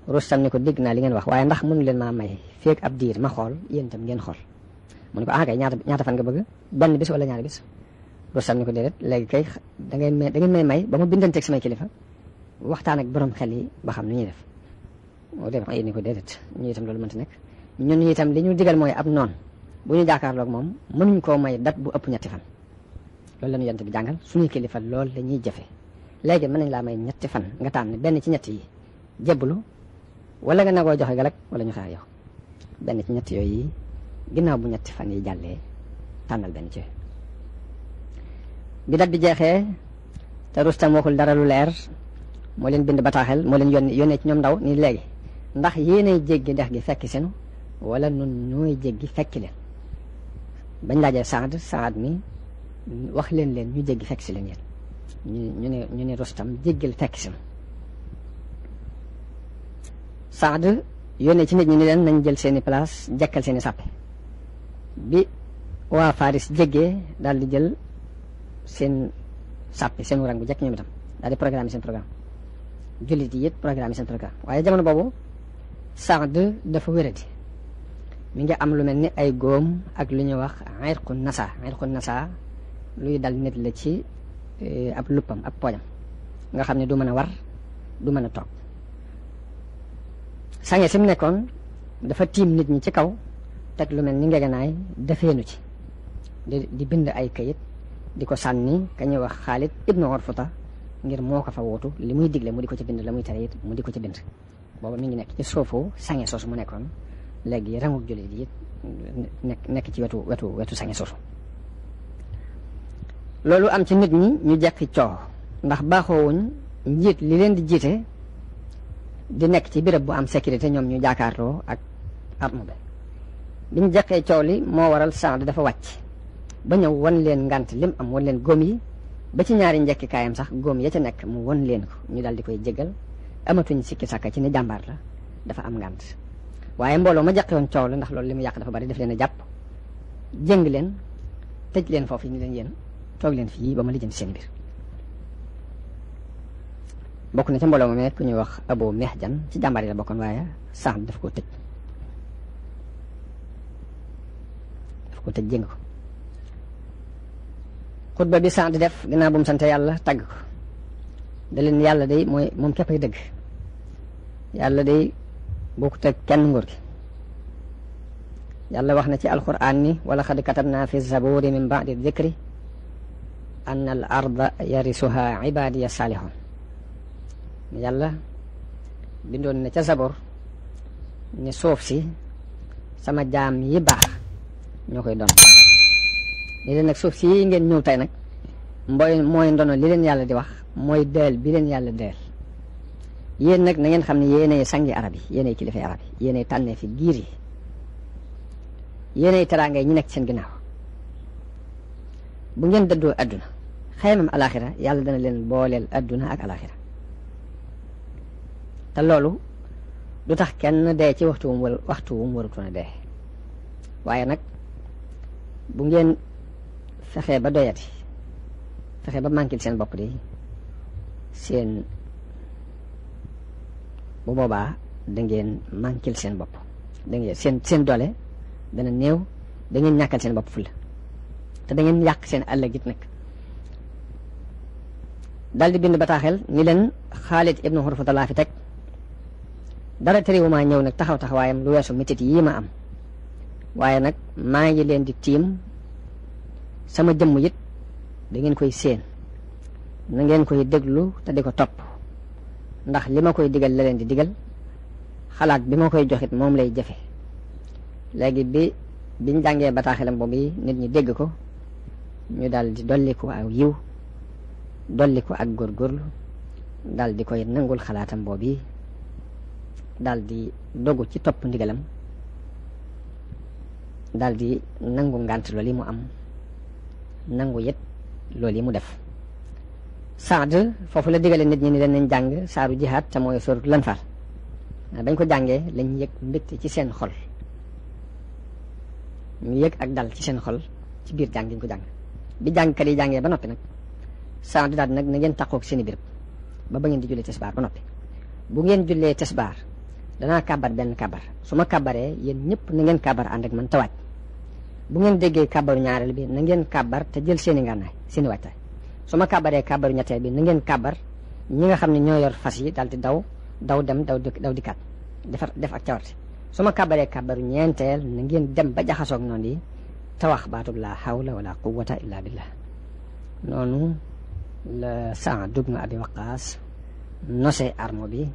Rustam ni ko dégg naa li ngeen wax waaye ndax mënu leen maa may feeg ab diir ma xool yéen itam ngeen xool. mu ne ko kay ñaata fan nga bëgg benn bis wala ñaari bis. Rustam ni ko déedéet léegi kay da ngeen may ba ma bindanteeg samay kilifa waxtaan ak borom xel yi ba xam ni ñuy def. moo def ay ni ko déedéet ñu itam loolu mënta nekk ñun itam li ñu digal mooy ab noon bu ñu jàkkaarloog moom mënuñ koo may dat bu ëpp ñetti fan. loolu la ñu yonent bi jàngal suñuy kilifa loolu la ñuy jëfe léegi mën nañ laa may ñetti fan nga tànn benn ci ñett yi jébbalu wala nga nagoo joxe galak wala ñu xaar yow benn ci ñett yooyu yi ginnaaw bu ñetti fan yi jàllee tànnal benn ci. bi dat bi jeexee te Rustam waxul dara lu leer moo leen bind bataaxel moo leen yónnee ci ñoom ndaw ni léegi ndax yéenay jéggi dex gi fekki senu wala nun ñooy jéggi fekki leen. bañ laajee Saad mi wax leen ñu jéggi fekk si leen yéen ñu ne Rustam jéggil fekk senu. Saad yónnee ci nit ñi ni leen nañ jël seeni place jekkal seeni sàppe bi waa Faris jéggee daal di jël seen sàppe seen rang bu jekk ñoom itam daal di programme seen programme jullit yi it programme seen programme waaye jamono boobu Saad dafa wéradi mi ngi am lu mel ni ay góom ak lu ñuy wax irqu nasa luy dal nit la ci ab luppam ab poojam nga xam ne du mën a war du mën a toog. sange si mu nekkoon dafa tiim nit ñi ci kaw teg lu mel ni ngegenaay defeenu ci di bind ay kayit di ko sànni ka ñuy wax Xaalid ibnu Urfuta ngir moo ko fa wootu li muy digle mu di ko ci bind la muy tere it mu di ko ci bind. boobu mi ngi nekk ci suufu sange soosu mu nekkoon léegi rangub jullit yi nekk ci wetu sange soosu. loolu am ci nit ñi ñu jekki coow ndax baaxoowuñ njiit li leen di jiite di nekk ci béréb bu am sécurité ñoom ñu jaakaarloo ak arme bi. biñ jekkee coow li moo waral Saad dafa wàcc ba ñëw wan leen ngant lim am wan leen góom yi ba ci ñaari njekki kaayam sax góom ya ca nekk mu wan leen ko ñu daal di koy jégal amatuñ sikki sàkka ci ne jàmbaar la dafa am ngant. waaye mbooloo ma jàqe woon coow la ndax loolu li mu yàq dafa bari def leen a jàpp jëng leen tëj leen foofu ñu leen yéen toog leen fii ba ma lijjanti seen biir. bokk na ca mbooloo ma nekk ku ñuy wax Abu Mihjan ci jàmbaar yi la bokkoon waaye Saad daf koo tëj jëng ko. xutba bi Saad def ginnaaw bu mu sant yàlla tagg ko da leen yàlla day mooy moom képp ay dëgg yàlla day bokkut ak kenn nguur gi. yàlla wax na ci alquran ni wala xad katabna fi zaburi min ba'di dikri anna al arda yarisuha ibadiya salihun. yàlla bindoon na ca zabor ne suuf si sama jaam yi baax ñoo koy doon. li leen nag suuf si ngeen ñëw tey nag mooy ndono li leen yàlla di wax mooy deel bi leen yàlla deel. yéen nag na ngeen xam ne yéenay sangi arab yi yéenay kilifay arab yi yéenay tànnee fi giir yi yéenay teraangay ñi nekk seen ginnaaw bu ngeen dëddoo adduna xaymam alaxira yàlla dana leen booleel adduna ak alaxira te loolu du tax kenn dee ci waxtu wum warutoon a dee waaye nag bu ngeen fexee ba doyati fexe ba manquil seen bopp di seen bu boobaa da ngeen manquil seen bopp da ngeen seen doole dana néew da ngeen ñàkkal seen bopp fulla te da ngeen yàq seen àll git nag dal di bind bataaxel ni leen Xaalid ibnu Hurfata laa fi teg dara terewuma ñëw nag taxaw taxawaayam lu weesu metit yii ma am waaye nag maa ngi leen di tiim sama jëmm it da ngeen koy séen na ngeen koy déglu te di ko topp ndax li ma koy digal la leen di digal xalaat bi ma koy joxit moom lay jëfe léegi biñ jàngee bataaxelam boobu nit ñi dégg ko ñu daal di dolli ko aw yiw dolli ko ak góorgóorlu daal di koy nangul xalaatam boobu daal di dogu ci topp ndigalam daal di nangu ngànt loolu yi mu am nangu yit loolu yi mu def Saad foofu la digale nit ñi ni leen nañ jàng saaru jihaad te mooy sóoratu Lanfaal bañ ko jàngee lañ yëg mbégte ci seen xol ñu yëg ak dal ci seen xol ci biir jàng ko jàng bi jàngkat yi jàngee ba noppi nag Saad daal nag na ngeen taqoog seeni béréb ba ngeen di jullee tisbaar ba noppi bu ngeen jullee tisbaar danaa kàbbar benn kàbbar su ma kàbbaree yéen ñëpp na ngeen kàbbar ànd ak man tawaaj bu ngeen déggee kàbbaru ñaareel bi na ngeen kàbbar te jël seeni ngànnaay seeni waajtaay su ma kàbbaree kàbbaru ñetteel bi na ngeen kàbbar ñi nga xam ne ñoo yor fas yi daal di daw dem daw dikkaat def ak cawarte su ma kàbbaree kàbbaru ñeenteel na ngeen dem ba jaxasoog noonu yi te wax baatub laa hawla wala quwwata illa billah noonu la Saad ibn Abi Waqqaas nose armo bi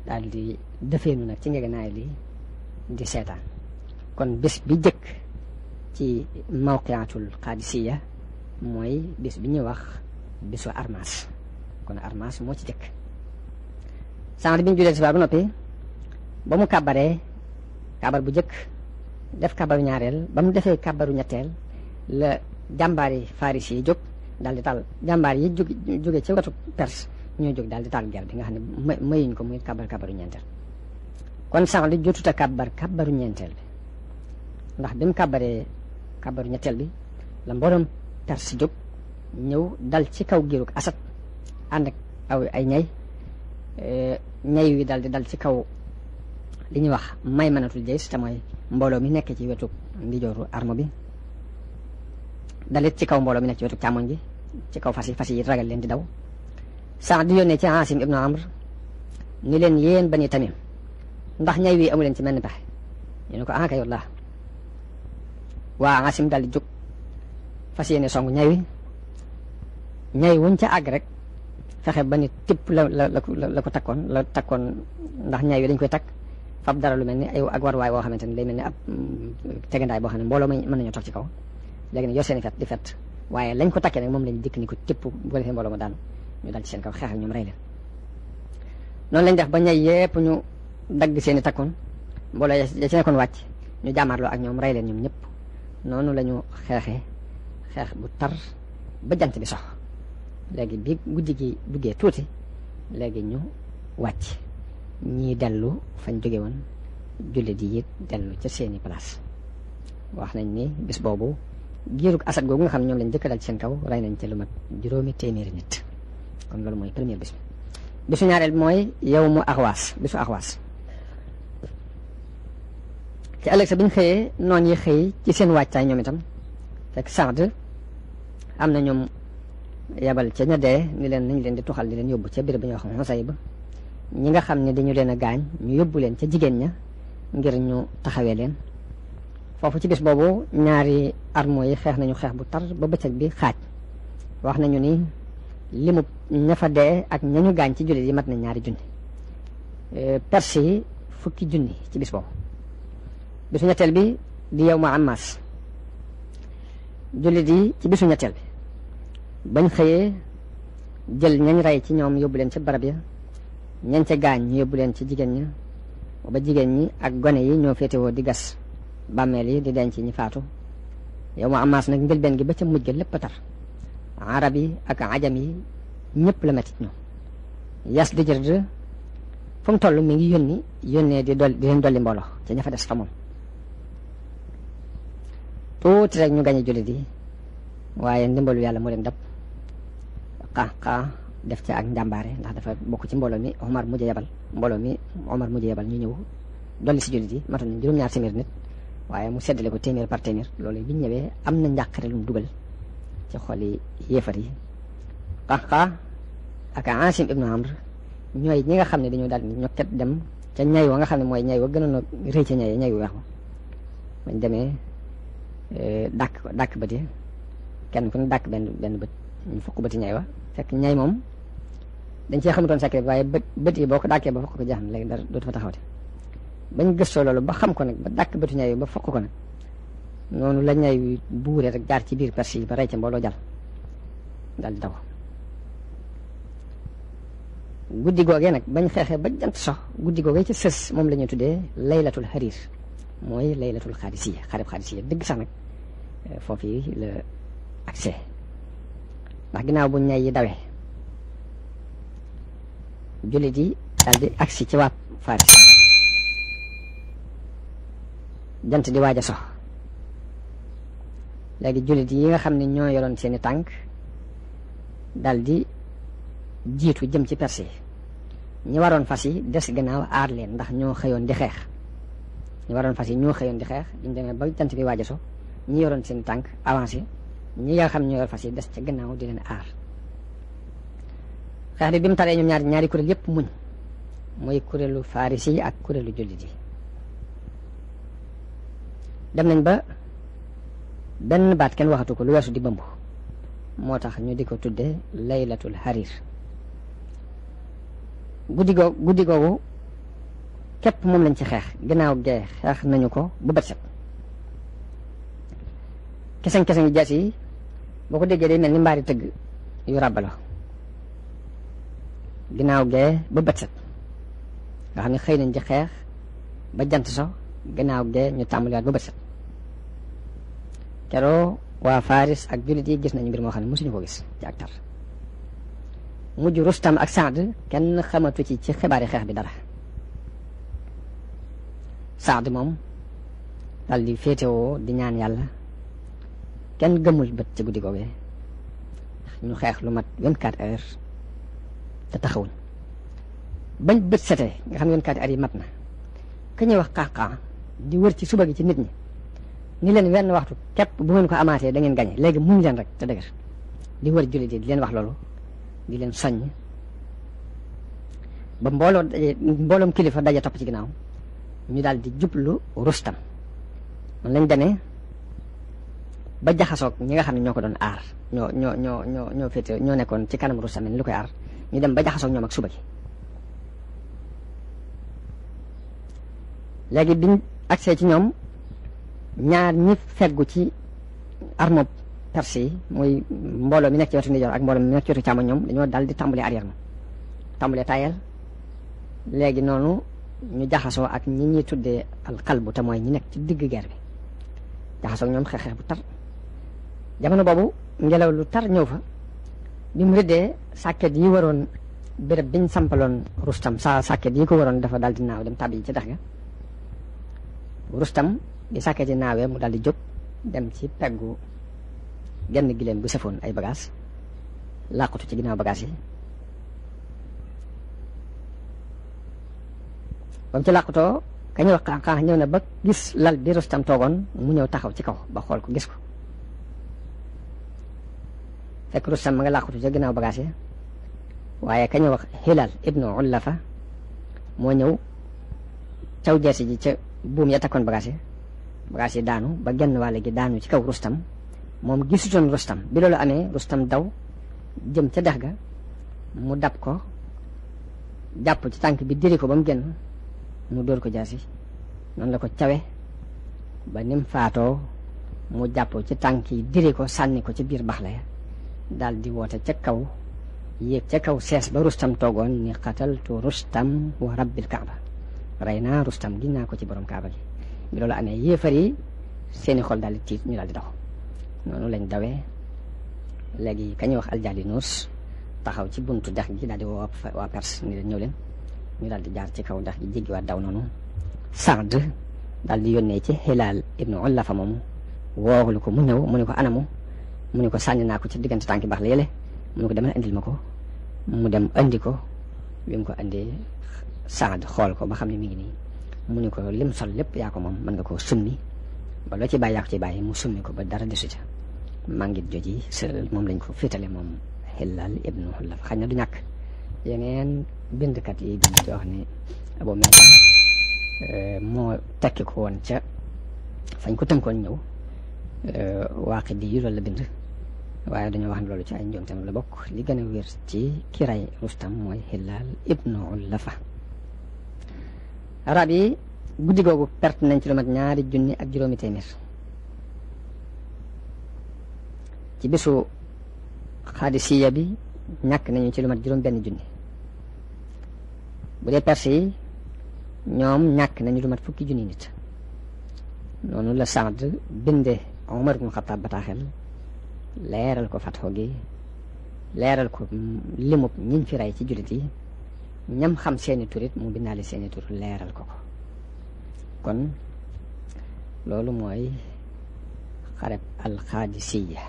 daal di defeenu nag ci ngegenaay li di seetaan kon bés bi jëkk ci mawqiatul Qaadisiya mooy bés bi ñuy wax bésu Armas kon Armas moo ci jëkk Saad bi ñu julee tisbaar ba noppi ba mu kàbbaree kàbbar bu jëkk def kàbbaru ñaareel ba mu defee kàbbaru ñetteel la jàmbaari Faris yi jóg daal di taal jàmbaar yi jóge ci wetu Perse ñoo jóg daal di taal guerre bi nga xam ne mayuñ ko muy kàbbaru ñeenteel kon Saad di jotuta kàbbaru ñeenteel bi ndax bi mu kàbbaree kàbbaru ñetteel bi la mbooloom Perse jóg ñëw dal ci kaw giirug Asad ànd ak ay ñay wi daal di dal ci kaw li ñuy wax Maymanatul Jays te mooy mbooloo mi nekk ci wetu ndijooru armo bi dalit ci kaw mbooloo mi nekk ci wetu càmmoñ gi ci kaw fas yi ragal leen di daw Saad di yónnee ci Aasim ibnu Amr ni leen yéen Bani Tamim ndax ñay wi amu leen ci menn pexe ñu ne ko kay wallah waa Aasim daal di jóg fas yéene song ñay wuñ ca àgg rek fexe ba ni tipp la ko takkoon ndax ñay wi dañ koy takk fab dara lu mel ni ay ak warwaay boo xamante ni day mel ni ab tegandaay boo xam ne mbooloo mën nañoo toog ci kaw léegi ne yor seeni fet di fet waaye lañ ko takkee nag moom lañ dikk ni ko tipp bu ko defee mbooloo ma daanu ñu dal ci seen kaw xeex ak ñoom rey leen noonu lañ def ba ñay yépp ñu dagg seeni takkoon mbooloo ya ci nekkoon wàcc ñu jaamaarloo ak ñoom rey leen ñoom ñëpp noonu la ñu xeexee xeex bu tar ba jant bi sox léegi bi guddi gi duggee tuuti léegi ñu wàcc ñii dellu fañ jóge woon julli di it dellu ca seeni place wax nañ ni bis boobu giirug Asad googu nga xam ne ñoom lañ jëkk dal ci seen kaw rey nañ ca lu mat 800 nit kon loolu mooy première bis bi bisu ñaareel bi mooy yawmu Axwaas bisu Axwaas ci ëllëg sa bi ñu xëyee noon yi xëy ci seen waajtaay ñoom itam fekk Saad am na ñoom yabal ca ña dee ni leen nañ leen di tuxal di leen yóbbu ca béréb ba ñuy wax Xusayb ñi nga xam ne dañu leen a gaañ ñu yóbbu leen ca jigéen ña ngir ñu taxawee leen foofu ci bis boobu ñaari armo yi xeex nañu xeex bu tar ba bëccëg bi xaaj wax nañu ni limu ña fa dee ak ñañu gaañ ci jullit yi mat na 2 junni Perse yi 10 junni ci bis boobu bisu ñetteel bi di yawmu Ammaas jullit yi ci bisu ñetteel bi bañ xëyee jël ñañ rey ci ñoom yóbbu leen ca barab ya ñañ ca gaañ ñu yóbbu leen ci jigéen ña ba jigéen ñi ak gone yi ñoo féetewoo di gas bàmmeel yi di denc ñi faatu yow ma amaas nag njëlbeen gi ba ca mujj ga lépp a tar arab yi ak ajam yi ñëpp la metti ñoom yas di jërd fu mu toll mi ngi yónnee di leen dolli mbooloo ca ña fa des fa moom tuuti rek ñu gañe jullit yi waaye ndimbalu yàlla moo leen dab xaa def ca ak njàmbaare ndax dafa bokk ci mbooloo mi Omar mujj yebal ñu ñëw dolli si jullit yi matoon nañ juróom-ñaar téeméer nit waaye mu seddale ko téeméer par téeméer loolu bi ñu ñëwee am na njàqare lu mu dugal ci xoli yéefar yi xaa ak Asim ibnu Amr ñooy ñi nga xam ne dañoo daal di ñokket dem ca ñay wa nga xam ne mooy ñay wa gënoon a rëy ca ñay wu weex ma bañ demee dàkk bët yi kenn ku ne dàkk benn bët ñu fukk bëti ñay wa fekk ñay moom dañ cee xamutoon secret bi waaye bët yi boo ko dàkkee ba fokk ko jeex na léegi dara dootu fa taxawte bañ gëstoo loolu ba xam ko nag ba dàkk bëtu ñay wi ba fokk ko nag noonu la ñay wi buure rek jaar ci biir persi yi ba rey ca mbooloo jàll daal di daw guddi googee nag bañ xeexee ba jant sox guddi googee ci sës moom la ñuy tuddee laylatul xariir mooy laylatul xaadisiya xareb xaadisiya dëgg sax nag foofu yi la accès ndax ginnaaw bu ñay yi dawee jullit yi daal di agsi ci waa Faris jant di waaj a sox léegi jullit yi nga xam ne ñoo yoroon seeni tànk daal di jiitu jëm ci perse yi ñi waroon fas yi des gannaaw aar leen ndax ñoo xëyoon di xeex biñu demee ba jant bi waaj a so ñi yoroon seen tànk avancé ñi nga xam ne ñoo yor fas yi des ca gannaaw di leen aar xeex bi mu taree ñoom ñaari kuréel yépp muñ mooy kuréelu farisi yi ak kuréelu jullit yi dem nañ ba benn baat kenn waxatu ko lu weesu di bëmb moo tax ñu di ko tudde laylatul harir guddi googu képp moom lañ ci xeex ginnaaw gee xeex nañu ko ba bët set keseŋ yu jaas yi boo ko déggee day mel ni mbaari tëgg yu ràbbalo ginnaaw gee ba bët set nga xam ne xëy nañ ci xeex ba jant so ginnaaw gee ñu tàmbaliwaat ba bët set keroo waa Faris ak jullit yi gis nañu mbir moo xam ne mosuñu ko gis ci ak tar mujj Rustam ak Saad kenn xamatu ci xibaari xeex bi dara Saad moom dal di féetewoo di ñaan yàlla kenn gëmul bët ci guddi googee ñu xeex lu mat 24 heures te taxawuñ bañ bët setee nga xam ne 24 heures yi mat na ka ñuy wax xaaxaa di wër ci suba gi ci nit ñi ni leen wenn waxtu képp bu ngeen ko amaatee da ngeen gañe léegi muñ leen rek te dëgër di wër jullit yi di leen wax loolu di leen soññ ba mbooloom kilifa daje topp ci ginnaaw ñu daal di jublu Rustam man lañ demee ba jaxasoog ñi nga xam ne ñoo ko doon aar ñoo féete ñoo nekkoon ci kanam Rustam ni lu koy aar ñu dem ba jaxasoog ñoom ak suba gi léegi biñ agsee ci ñoom ñaar ñi feggu ci armo perse yi mooy mbooloo mi nekk ci wetu ndijoor ak mbooloo mi nekk ci wetu càmmoñ ñoom dañoo dal di tàmbalee arrière ma tàmbalee tayel léegi noonu ñu jaxasoo ak ñi ñuy tuddee alxalbu te mooy ñi nekk ci digg guerre bi jaxasoo ñoom xeex bu tar jamono boobu ngelaw lu tar ñëw fa bi mu rëddee sàkket yi waroon béréb biñ sampaloon Rustam sàkket yi ko waroon dafa dal di naaw dem tàbbi ci dex ga Rustam bi sàkket yi naawee mu dal di jóg dem ci peggu genn gileem bu sefoon ay bagages làqutu ci ginnaaw bagages yi ba mu ci làqutoo ka ñuy wax xaax ñëw na ba gis lal bi Rustam toogoon mu ñëw taxaw ci kaw ba xool ko gis ko fekk Rustam ma nga làqutu ca ginnaaw bagages yi waaye ka ñuy wax Hilal ibnu Ullafa moo ñëw caw jeesi ji ca buum ya takkoon bagages yi daanu ba genn wàll gi daanu ci kaw Rustam moom gisutoon Rustam bi loolu amee Rustam daw jëm ca dex ga mu dab ko jàpp ci tànk bi diri ko ba mu génn mu dóor ko jaasi noonu la ko cawe ba nim faatoo mu jàpp ci tànk yi diri ko sànni ko ci biir baxla ya daal di woote ca kaw yéeg ca kaw sees ba Rustam toogoon ni qataltu Rustam wa rabbil kaaba rey naa Rustam gi naa ko ci borom kaaba gi bi loolu amee yéefar yi seeni xol daal di tiit ñu daal di daw noonu lañ dawee léegi ka ñuy wax Aljalinus taxaw ci buntu dex gi daal di woo waa Perse ni leen ñëw leen ñu daal di jaar ci kaw dex gi jéggiwaat daw noonu Saad daal di yónnee ci Hilaal ibnu Ulafa moomu woowulu ko mu ñëw mu ne ko anamu mu ne ko sànni naa ko ci diggante tànki baax la yële mu ne ko demal indil ma ko mu dem andi ko bi mu ko andee Saad xool ko ba xam ne mi ngi nii mu ne ko lim sol lépp yaa ko moom mën nga koo summi ba loo ci bàyyi yaa ko ci bàyyi mu summi ko ba dara desu ca màngit joji moom lañ ko féetale moom Hilaal ibnu Ulafa xañ na du ñàkk yeneen bindkat yi bind di wax ne Abu Mi'tam moo tekki ko woon ca fañ ko tënkoon ñëw Waaqidi yi loolu la bind waaye dañoo wax ne loolu ci ay njuumteem la bokk li gën a wér ci ki ray Rustam mooy Hilaal ibnu Ulafa arab yi guddi googu perte nañ ci lu mat 2 junni ak juróomi téeméer ci bisu Xaadisiya bi ñàkk nañu ci lu mat 6 junni bu dee Perse yi ñoom ñàkk nañu lu mat 10 junni nit noonu la Saad binde Omar ibn Xattaab bataaxel leeral ko fatxo gi leeral ko limub ñiñ fi rey ci jullit yi ñam xam seeni turit mu bindaale seeni tur leeral ko kon loolu mooy xareb alxaadisiya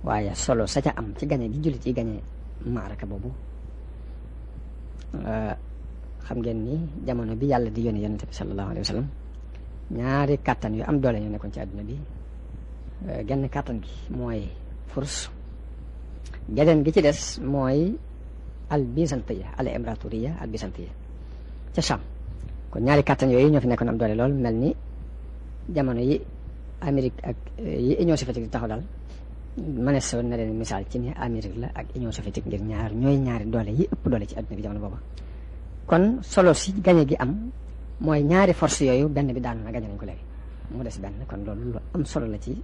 waaye solo sa ca am ci gañe gi jullit yi gañe maaraka boobu xam ngeen ni jamono bi yàlla di yónni yonente bi sallallahu alayhi wa sallam ñaari kàttan yu am doole ñu nekkoon ci àdduna bi genn kàttan gi mooy furs geneen gi ci des mooy al byzantiya al imraturiya al byzantiya ca Sham kon ñaari kàttan yooyu ñoo fi nekkoon am doole lool mel ni jamono yi Amérique ak yi Union soviétique di taxaw daal mënees na leen misaal ci ni Amérique la ak Union soviétique ngir ñaari doole yi ëpp doole ci àdduna bi jamono booba kon solo si gañe gi am mooy ñaari force yooyu benn bi daanu na gañe nañ ko léegi mu des benn kon loolu lu am solo la ci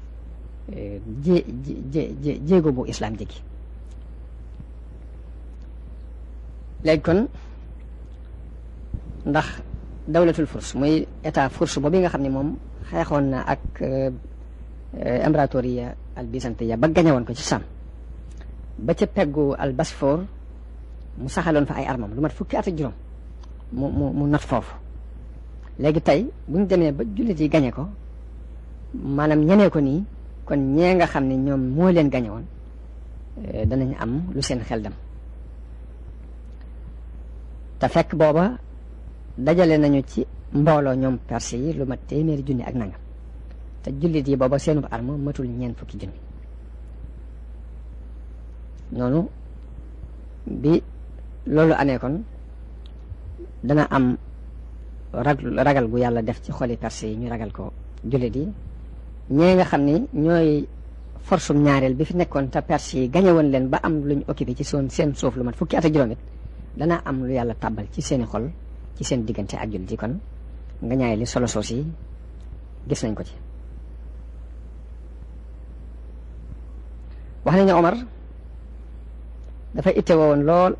jéego bu islam jéggi léegi kon ndax dawlatul furs muy état furs boobu nga xam ne moom xeexoon na ak imbratoriya al byzantiya ba gañe woon ko ci Sam ba ca peggu al Bosphore mu saxaloon fa ay armam lu mat 10 at ak juróom mu not foofu léegi tey bu ñu demee ba jullit yi gañe ko maanaam ñenee ko nii kon ñee nga xam ne ñoom moo leen gañe woon danañ am lu seen xel dem te fekk booba dajale nañu ci mbooloo ñoom Perse yi lu mat 100 junni ak nangam te jullit yi booba seenu arme matul 40 junni noonu bi loolu amee kon dana am ragal gu yàlla def ci xoli Perse yi ñu ragal ko jullit yi ñee nga xam ni ñooy forsum ñaareel bi fi nekkoon te Perse yi gañe woon leen ba am luñ occupé ci seen suuf lu mat 10 at ak juróom it dana am lu yàlla tàbbal ci seeni xol ci seen diggante ak jullit yi kon nga ñaay li solo soos yi gis nañ ko ci wax nañu Omar dafa itte woon lool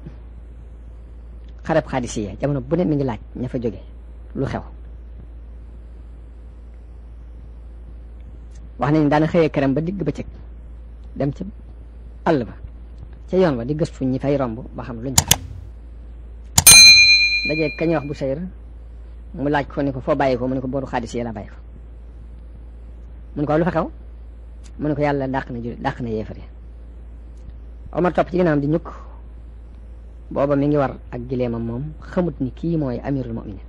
xareb Xaadisiya jamono bu ne mi ngi laaj ña fa jóge lu xew wax nañ daana xëyee këram ba digg bëccëg dem ca àll ba ca yoon wa di gëstu ñi fay romb ba xam luñ def dajee kañ wax bu sayr mu laaj ko ni ko foo bàyyi ko mu ne ko booru Xaadisiya la bàyyi ko mu ne ko lu fa xew mu ne ko yàlla dàq na yéefar yi Omar topp ci ginnaawam di ñukk booba mi ngi war ak gileemam moom xamut ni kii mooy amirul mu'minin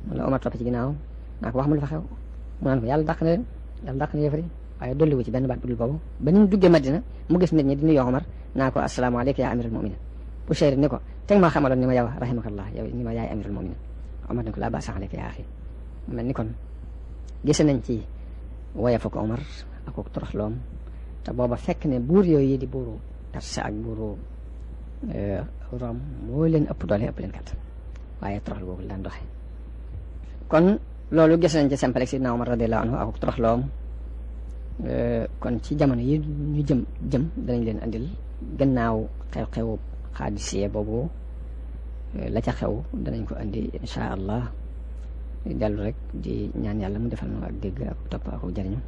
moom la Omar topp ci ginnaawam naa ko wax mu lu fa xew mu naan ko yàlla dàq na leen yàlla dàq na yéefar yi waaye dolliwu ci benn baat bu dul boobu ba ñu duggee Madina mu gis nit ñi di nuyoo Omar naa ko assalaamu alayka ya amirul mu'minin bu Busayri ni ko teg maa xamaloon ni ma yow rahimakallah yow ni ma yaay amirul mu'minin Omar ni ko laa ba'sa alayka ya axi mel ni kon gis nañ ci woyof ak Omar ak toroxloom te booba fekk ne buur yooyu di buuru Perse ak buuru Rome moo leen ëpp doole ëpp leen kattan waaye toroxlu boobu daan doxe kon loolu gis nañ ci sempalex sidna Omar radiyallahu anhu ak toroxloom kon ci jamono yi ñu jëm danañ leen andil gannaaw xew-xewu Xaadisiya boobu la ca xew danañ ko andi insha allah dellu rek di ñaan yàlla mu defal nu ak dégg ak topp ak jariñu